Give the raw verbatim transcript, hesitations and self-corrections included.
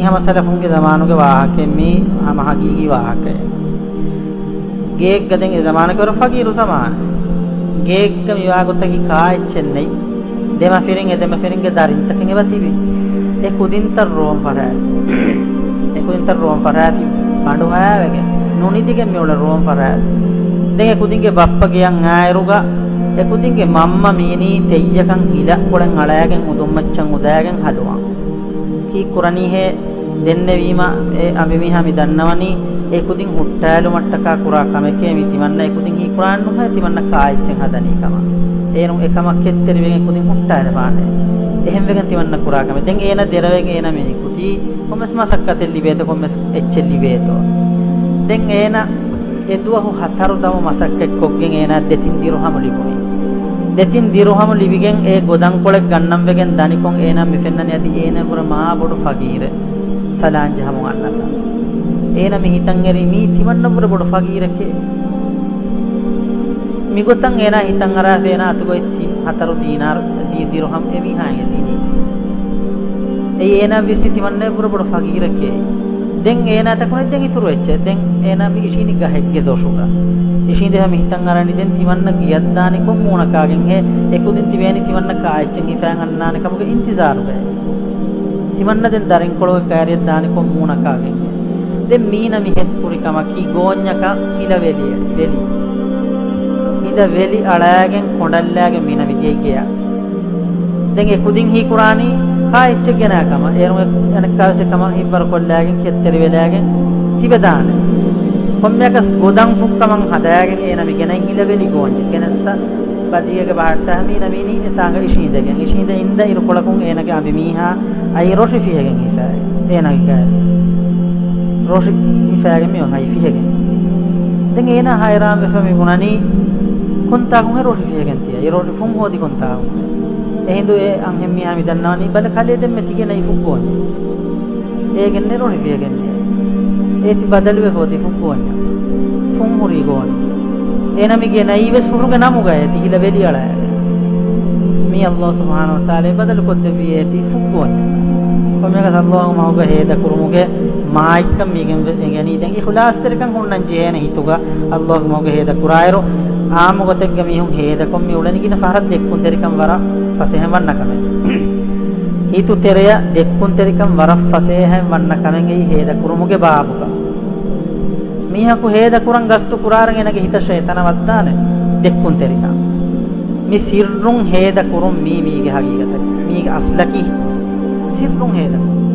ހަމަ ސަލަފުންގެ ޒަމާނުގެ ވާހަކައެއް މީ، ހަމަ ހަގީގީ ވާހަކައެއް. ގެއެއްގަ ދެން އެ ޒަމާނަކީ ވަރަށް ފަގީރު ޒަމާނެއް. ގެއެއްގަ މިވާ ގޮތަކީ ކާއެއްޗެއް ނެތް. ދެމަފިރިން، އެ ދެމަފިރިންގެ ދަރިންތަކެއް އެބަ ތިބި. އެ ކުދިންތައް ރޯން ފަށާފި. އެ ކުދިންތައް ރޯން ފަށާފި ބަނޑުހައިވެގެން ނުނިދިގެން މިއުޅެ ރޯން ފަށާފި. ދެން އެ ކުދިންގެ ބައްޕަ ގެޔަށް އާއިރުގަ އެ ކުދިންގެ މަންމަ މީނީ ތެއްޔަކަށް ހިލަ ކޮޅެއް އަޅައިގެން އުދުންމައްޗަށް އުދައިގެން ހަލުވާން. ކީއްކުރަނީ ހޭ؟ ދެންނެވީމަ އެ އަނބިމީހާ މި ދަންނަވަނީ އެ ކުދިން ހުއްޓާލުމަށްޓަކާ ކުރާ ކަމެކޭ މި ތިމަންނަ އެ ކުދިން ހީކުރާން ނުހޭ ތިމަންނަ ކާއެއްޗެއް ހަދަނީ ކަމަށް. އޭރުން އެ ކަމަށް ކެތްތެރިވެގެން ކުދިން ހުއްޓާލަފާނެ. އެހެންވެގެން ތިމަންނަ ކުރާ ކަމެއް. ދެން އޭނަ ދެރަވެގެން އޭނަ މި ނިކުތީ ކޮންމެސް މަސައްކަތެއް ލިބޭތޯ، ކޮންމެސް އެއްޗެއް ލިބޭތޯ. ދެން އޭނަ އެ ދުވަހު ހަތަރު ދަމު މަސައްކަތްކޮށްގެން އޭނާ ދެތިން ދިރުހަމު ލިބުނީ. ދެތިން ދިރުހަމު ލިބިގެން އެ ގޮދަންކޮޅެއް ގަންނަން ވެގެން ދަނިކޮށް އޭނާ މި ފެންނަނީ އަދި އޭނާ ވުރެ މާ ބޮޑު ފަގީރެއް ސަލާން ޖަހަމުން އަންނަތާ. އޭނާ މި ހިތަށް އެރީ މީ ތިމަންނަ ވުރެ ބޮޑު ފަގީރެކޭ. މިގޮތަށް އޭނާ ހިތަށް އަރާފަ އޭނާ އަތުގައި ތިން ހަތަރު ދީނާރު ދި-، ދިރުހަމް އެމީހާ އެދިނީ. އެއީ އޭނާ ވިސްނި ތިމަންނަ ވުރެ ބޮޑު ފަގީރެކޭ. ދެން އޭނާ ތަކުނެ ދެން އިތުރު އެއްޗެއް. ދެން އޭނާ މި އިށީނީ ގަހެއްގެ ދޮށުގަ. އިށީނދެ ހަމަ ހިތަށް އަރަނީ ދެން ތިމަންނަ ގެއަށް ދާނީ ކޮން މޫނަކާގެން ހޭ؟ އެކުދިން ތިބޭނީ ތިމަންނަ ކާއެއްޗެއް ހިފައިގަންނާނެ ކަމުގެ އިންތިޒާރުގައި. ތިމަންނަ ދެން ދަރިންކޮޅުގެ ކައިރިއަށް ދާނީ ކޮން މޫނަކާގެން ހޭ؟ ދެން މީނަ މިހެން ކުރި ކަމަކީ ގޯންޏަކަށް ހިލަ ވެލި، ވެލި. ހިލަ ވެލި އަޅައިގެން ކޮނޑައްލައިގެން މީނަ މިދިޔައީ ގެޔަށް. ދެން އެ ކުދިން ހީކުރާނީ ކާ އެއްޗެއް ގެނާ ކަމަށް. އޭރުން އެ-، އަނެއްކާވެސް އެ ކަމަށް ހިތްވަރުކޮށްލައިގެން ކެތްތެރިވެލައިގެން ތިބެދާނެ. ކޮންމެއަކަސް ގޮދަން ފުއްކަމަށް ހަދައިގެން އޭނަ މި ގެނައި ހިލަ ވެލި ގޯންޏެއް ގެނެއްސަ ބަދީގެ ބަހައްޓާ މީނަ މީނީ އެތާނގަ އިށީނދެގެން. އިށީނދެ އިންދަ އިރުކޮޅަކުން އޭނަގެ އަނބިމީހާ އައި ރޮށި ފިހެގެން ހިފައި. އޭނަގެ ގައި ރޮށި ހިފައިގެން މިއޮން އައި ފިހެގެން. ދެން އޭނާ ހައިރާންވެފަ މި ބުނަނީ ކޮންތާކުން އެ ރޮށި ފިހެގެން ތިޔަ؟ އެ ރޮށި ފުން ހޯދި ކޮންތާކުން؟ އެހިނދު އެ އަންހެންމީހާ މި ދަންނަވަނީ ބަލަ ކަލޭ ދެންމެ ތިގެނައި ފުއްގޯންޏެއް. އޭގެންނެ ރޮށި ފިހެގެން ދިޔަ. އޭތި ބަދަލުވެފަ އޮތީ ފުއްގޯންޏަށް. ފުން ހުރީ ގޯނި. އޭނަ މި ގެނައީ ވެސް ހުރުގެ ނަމުގައޭ ތި ހިލަ ވެލި އަޅައިގެން. މީ ﷲ ސުބްޙާނަހޫ ވަތަޢާލާ ބަދަލު ކޮށްދެއްވި އޭތި ފުއްގޯންޏަށް. ކޮންމެއަކަސް ﷲ މަހުގަ ހޭދަ ކުރުމުގެ މާތްކަން މީގެން ވެ-، ވެގެނީ. ދެން އިޚްލާޞްތެރިކަން ހުންނަން ޖެހޭނެ ހިތުގަ ﷲ މަހުގަ ހޭދަ ކުރާއިރު، އާއްމު ގޮތެއްގަ މީހުން ހޭދަކޮށް މި އުޅެނީ ގިނަ ފަހަރަށް ދެއްކުންތެރިކަން ވަރަށް ފަސޭހައިން ވަންނަ ކަމެއް. ހިތު ތެރެޔަށް ދެއްކުންތެރިކަން ވަރަށް ފަސޭހައިން ވަންނަ ކަމެއް އެއީ ހޭދަ ކުރުމުގެ ބާބުގަ. މީހަކު ހޭދަ ކުރަން ގަސްތު ކުރާއިރަށް އޭނަގެ ހިތަށް ޝައިޠާނާ ވައްދާނެ ދެއްކުންތެރިކަން. މި ސިއްރުން ހޭދަ ކުރުން މީ މީގެ ހަގީގަތަކީ. މީގެ އަސްލަކީ ސިއްރުން ހޭދަ ކުރުން.